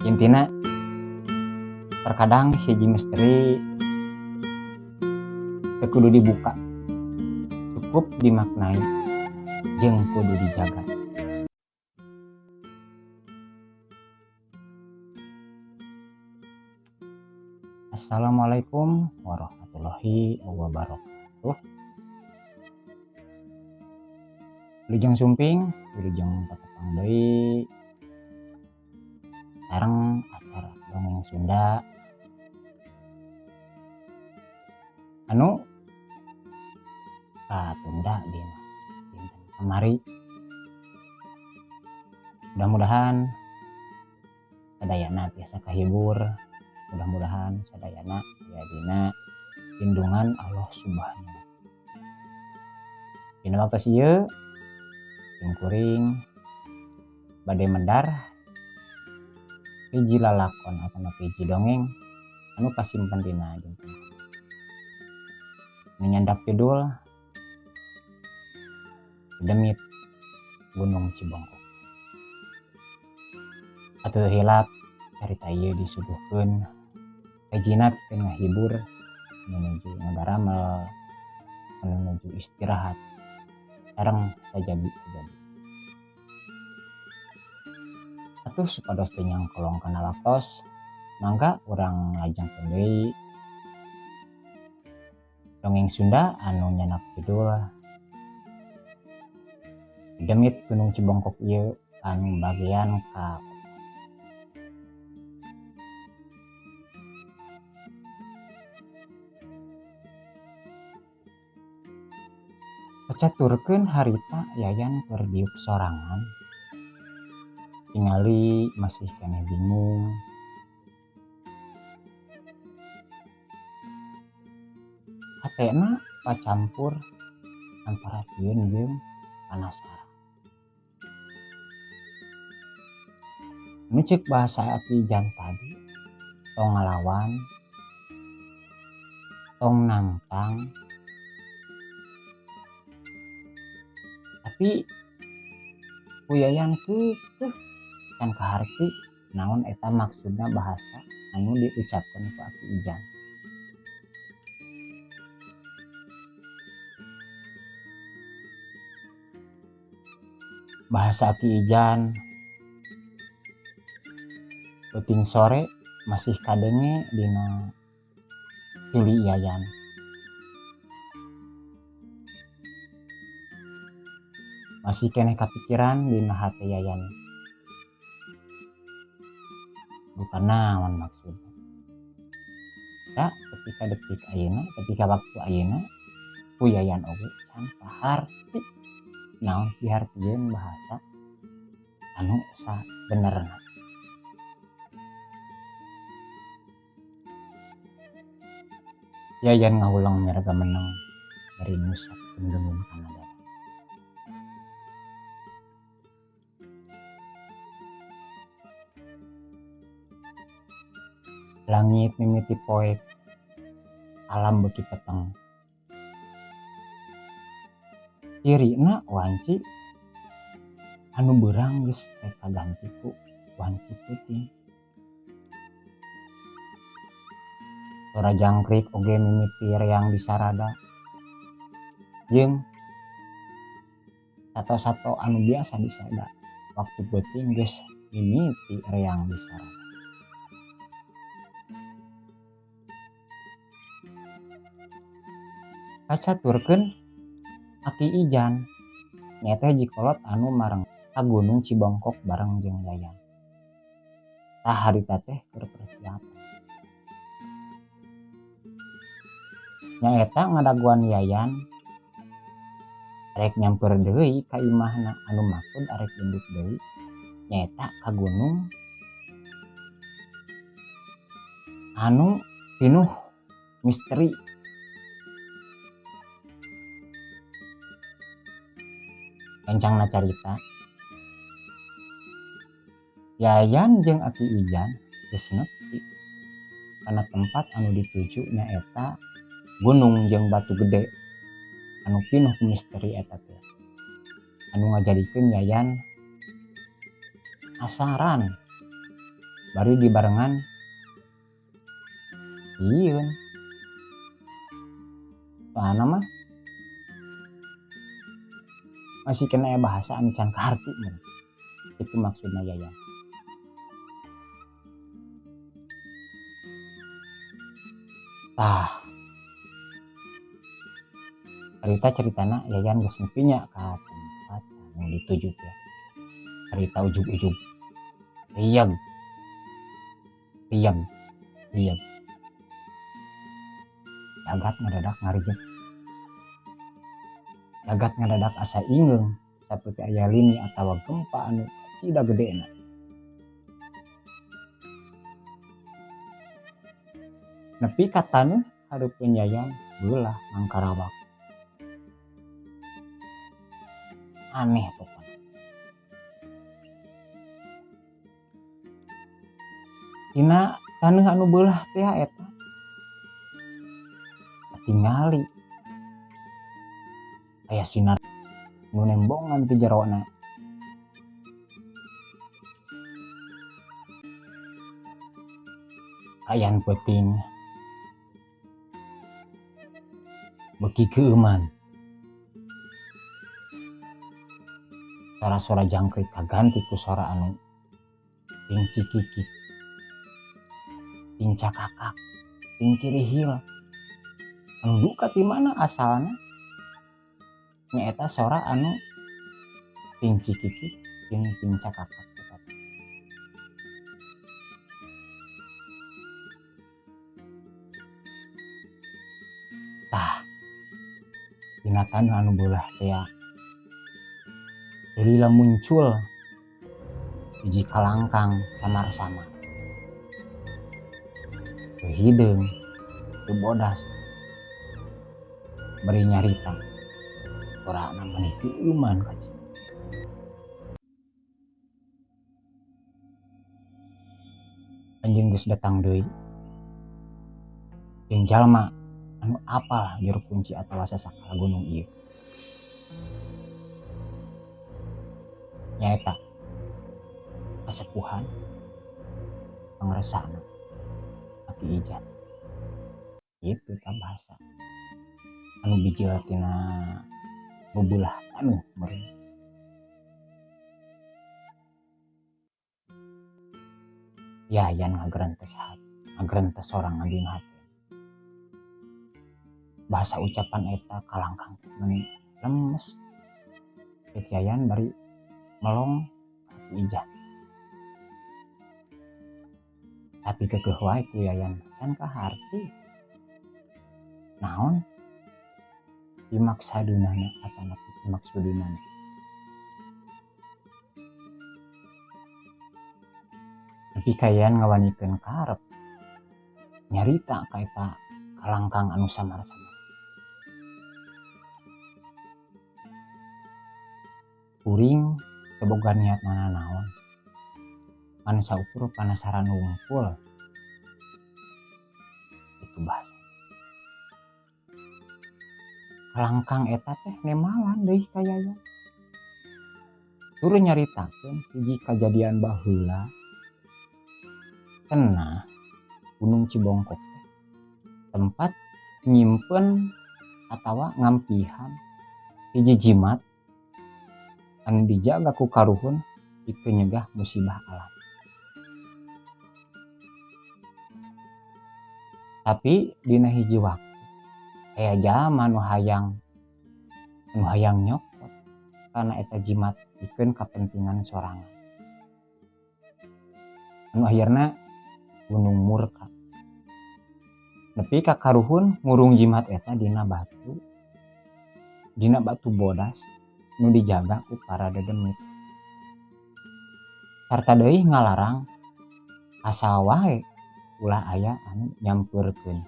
Intina terkadang hiji misteri teu kudu dibuka, cukup dimaknai jeung kudu dijaga. Assalamualaikum warahmatullahi wabarakatuh. Wilujeng sumping, wilujeng patepang deui sareng acara dongeng Sunda anu katunda dina dinten kamari. Mudah-mudahan sadayana tiasa kahibur, mudah-mudahan sadayana aya dina lindungan Allah Subhanahu wa taala. Dina waktos ieu simkuring bade medar hiji lalakon atanapi hiji dongeng anu kasimpen dina dinten nyandak judul Demit Gunung Cibongkok. Atuh hilap carita ieu disuguhkeun hijina pikeun ngahibur menuju ngadaramel menuju istirahat sareng sajabi-sajabi. Atuh supados teu nyangkolong kana waktos, mangga urang lajengkeun deui dongeng Sunda anu nyanak judul Demit Gunung Cibongkok ieu anu bagian ka kacaturkeun harita Yayan keur diuk sorangan tingali masih keneh bingung hatena pacampur antara sieun jeung panasaran. Nu ceuk bahasa Aki Ijan tadi tong ngalawan tong nangtang, tapi ku Yayan keukeuh can kaharti naon eta maksudna bahasa anu diucapkeun ku Aki Ijan. Bahasa Aki Ijan peuting sore masih kadenge dina tuli Yayan. Masih keneh kapikiran dina hate Yayan. Bukan naon maksudna. Da ketika detik ayeuna, ketika waktu ayeuna ku Yayan oge can kaharti naon dihartieun bahasa anu sabenerna. Yayan ngahuleng mirga meneng bari ngusap gendungan kana dada. Langit mimiti poek, alam beuki peteng. Cirina wanci anu beurang geus teh kaganti ku wanci peuting. Sora jangkrik oge mimiti reang disarada jeung sato-sato anu biasa disada waktu peuting geus mimiti reang disarada. Kacaturkeun Aki Ijan nyaeta hiji kolot anu mareng ka Gunung Cibongkok bareng jeung Yayan. Tah harita teh keur persiapan. Nyaeta ngadaguan Yayan arek nyamper deui ka imahna anu maksud arek induk deui nyaeta ka gunung anu pinuh misteri. Encangna carita Yayan jeung Aki Ijan geus nepi kana tempat anu dituju nyaeta gunung jeung batu gede anu pinuh ku misteri eta teh anu ngajadikeun Yayan asaran Bari dibarengan sieun. Soalna mah masih kena aya bahasa anu can kaharti meureun. Itu maksudna Yayan. Tah. Carita caritana Yayan geus nepi nya ka tempat anu dituju teh. Carita ujug-ujug rieg rieg rieg. Jagat ngadadak ngarijep. Jagat ngadadak asa ingeung saperti aya lini atawa gempa anu kacida gedena. Nepi ka taneuh hareupeun Yayan beulah mangkarawak. Aneh pokona. Dina taneuh anu beulah teh eta katingali aya sinar nu nembongan ti jerona. Kaayaan peuting beuki keueuman. Sora-sora jangkrik kaganti ku sora anu ting cikikik, ting cakakak, ting cirihil. Anu duka ti mana asalna? Nyaeta sora anu ting cikikik, ting ting cakakak. Tah, dina taneuh anu beulah tea lila muncul hiji kalangkang samar-samar. Teu hideung, teu bodas, bari nyarita sorana meni keueuman ka cing. Anjeun geus datang deui jeung jalma anu apal juru kunci atawa sasakala gunung ieu. Nyaeta kasepuhan pangaresana Aki Ijan. Kitu tah bahasa anu bijil tina beubelah taneuh meureun. Yayan ngagerentes hati, ngagerentes sorangan dina hati. Bahasa ucapan eta kalangkang meni lemes. Cek Yayan bari melong Aki Ijan. Tapi keukeuh wae ku Yayan can kaharti. Naon dimaksadunana atanapi dimaksudunana. Nepi ka Yayan ngawanikeun karep nyarita ka eta kalangkang anu samar-samar. Kuring teu boga niat nanaon, ngan saukur panasaran wungkul. Itu bahasa. Kalangkang eta teh nemalan deui ka Yayan. Tur nyaritakeun hiji kajadian baheula. Cenah Gunung Cibongkok teh tempat nyimpen atawa ngampihan hiji jimat anu dijaga ku karuhun pikeun nyegah musibah alam. Tapi dina hiji waktu aya jalma nu hayang nyokot kana eta jimat pikeun kapentingan sorangan. Anu akhirna gunung murka. Nepi ka karuhun ngurung jimat eta dina batu bodas nu dijaga ku para dedemit. Sarta deui ngalarang asa wae ulah aya anu nyampeurkeun.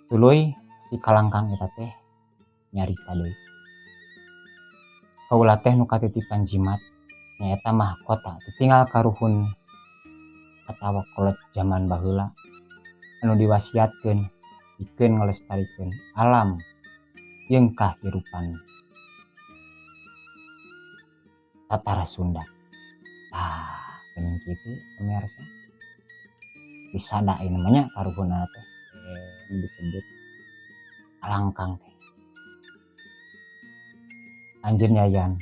Tuluy si kalangkang eta teh nyarita deui. Kaula teh nu katitipan jimat nyaeta mahkota ditinggal karuhun atawa kolot jaman baheula anu diwasiatkeun pikeun ngalestarikeun alam jeung kahirupan. Tatara Sunda. Tah, geuning kitu pemirsa. Bisa da namanya karuhunna teh disebut alangkang teh. Anjeun Yayan,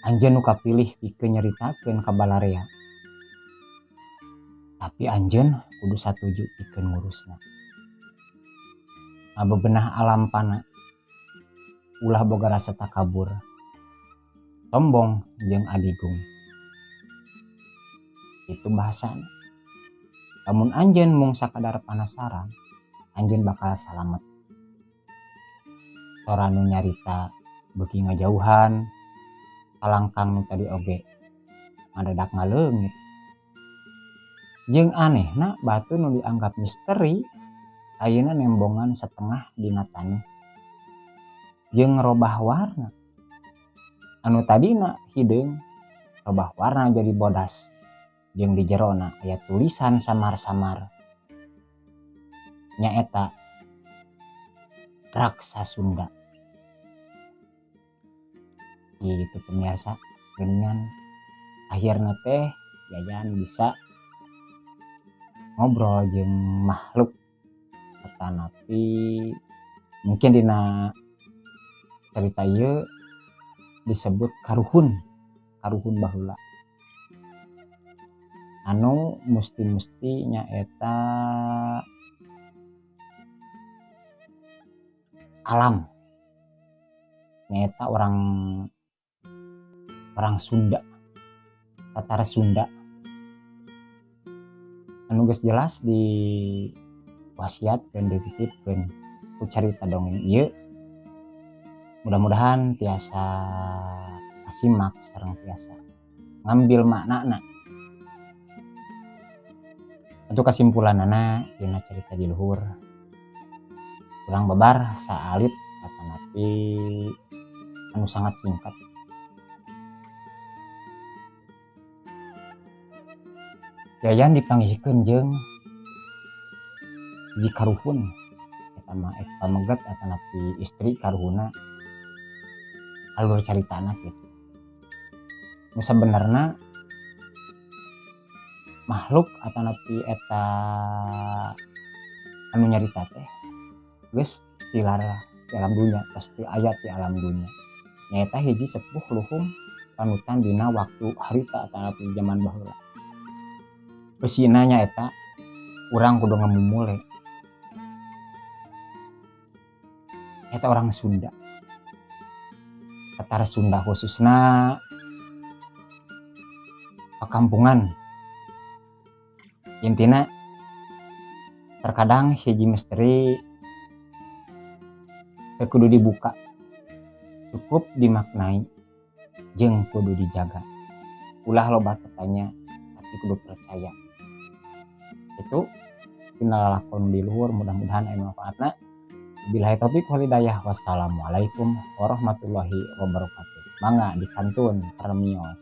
anjeun nu kapilih pikeun nyaritakeun ka balarea, tapi anjeun kudu satuju pikeun ngurusna. Ngabebenah alam pana, ulah boga rasa takabur, sombong jeung adigung. Itu bahasana. Lamun anjeun mung sakadar panasaran, anjeun bakal salamet. Sora nu nyarita beuki ngajauhan, kalangkang nu tadi oge ngadadak ngaleungit. Jeung anehna batu nu dianggap misteri ayeuna nembongan setengah dina taneuh jeung robah warna. Anu tadina hideung robah warna jadi bodas. Jeung di jerona aya tulisan samar-samar nyaeta Raksa Sunda. Gitu pemirsa, geuningan akhirna teh Yayan bisa ngobrol jeung makhluk atanapi mungkin dina cerita ieu disebut karuhun, karuhun baheula anu musti-musti nyaeta alam, nyaeta orang Sunda, Tatara Sunda anu geus jelas di wasiat dan dititipkeun ku carita dongeng ieu. Mudah-mudahan tiasa asimak sareng tiasa ngambil maknana. Untuk kesimpulanana dina carita di luhur kurang babar saalit atanapi anu sangat singkat. Yayan dipanggihkeun jeung hiji karuhun eta mah eta pameget atanapi istri karuhunna alur caritana kitu. Nu sabenerna makhluk atanapi eta anu nyarita teh geus tilar di alam dunya, tos teu aya di alam dunya. Nyaeta hiji sepuh luhung panutan dina waktu harita atanapi zaman baheula. Eusina nyaeta urang kudu ngamumule. Eta orang Sunda. Tatar Sunda khususna pakampungan. Intina terkadang hiji misteri teu kudu dibuka, cukup dimaknai jeung kudu dijaga. Ulah loba tanya tapi kudu percaya. Itu dina lalakon di luhur, mudah-mudahan aya manfaatna. Billahi taufik wal hidayah. Wassalamualaikum warahmatullahi wabarakatuh. Mangga dikantun permios.